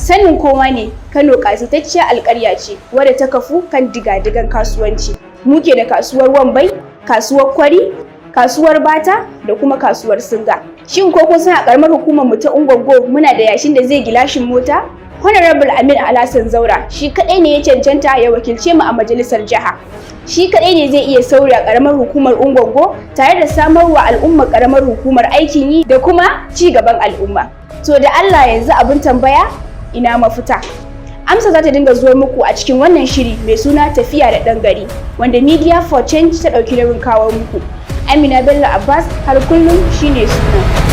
Sanin kowa ne, Kano ƙasaitacciyar alƙarya ce wadda ta kafu kan diga-digan kasuwanci. Muke da kasuwar Wambai, kasuwar Kwari, kasuwar Bata da kuma kasuwar Singa. Shin ko kun san a ƙaramar hukumar mu ta Ungogo muna da yashin da zai gilashin mota? Honorable Amin Alhassan Zaura shi kaɗai ne ya cancanta ya wakilce mu a majalisar jiha. Shi kaɗai ne zai iya sauya ƙaramar hukumar Ungogo tare da samarwa al'ummar ƙaramar hukumar aikin yi da kuma ci gaban al'umma. To da Allah yanzu abin tambaya, ina mafita? Amsa za ta dinga zuwa muku a cikin wannan shiri mai suna Tafiya da Ɗan Gari, wanda Media for Change ta ɗauki nauyin kawo muku. Amina Bello Abbas har kullum shine suna.